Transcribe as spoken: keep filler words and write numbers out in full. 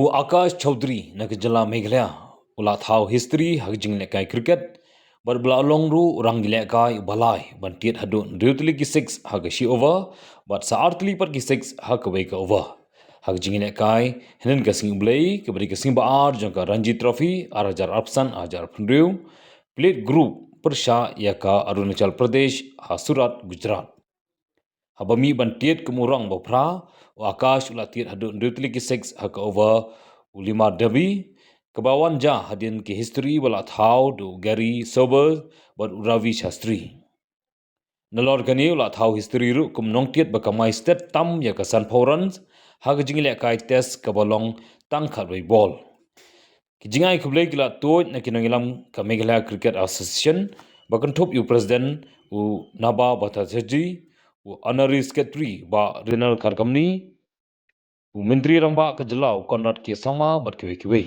U Akash Chaudhary na ka jylla Meghalaya u la thaw history ha ka jingïalehkai cricket bad ba la long ruh u rangïalehkai uba lai ban tied haduh hynriew tylli ki six ha ka shi over bad sa ar tylli pat ki six ha kawei ka over. Ha ka jingïalehkai hynnin ka sngi U Blei kaba dei ka sngi ba ar jong ka Ranji Trophy ar hajar arphew san ar hajar arphew hynriew, plate group pyrshah ïa ka Arunachal Pradesh ha Surat, Gujarat. Haba mih ban tied kum u rong ba phra, u Akash u la tied haduh hynriew tylli ki six ha ka over u Limar Devi, kaba wan jia hadien ki history ba la thaw da u Gary Sobers bad u Ravi Shastri. Nalor kane u la thaw history ruh kum nongtied ba kamai stet tam ïa ka sanphew runs ha ka jingïalehkai test kaba long tang khatwei ball. Ki jingai khublei ki la tuid na ki nongïalam ka Meghalaya Cricket Association ba kynthup ïa u President u Naba Bhattacharjee, u Honorary Secretary Bah Rinal Kharkamni, u Myntri Rangbah ka jylla u Conrad K Sangma bad kiwei kiwei.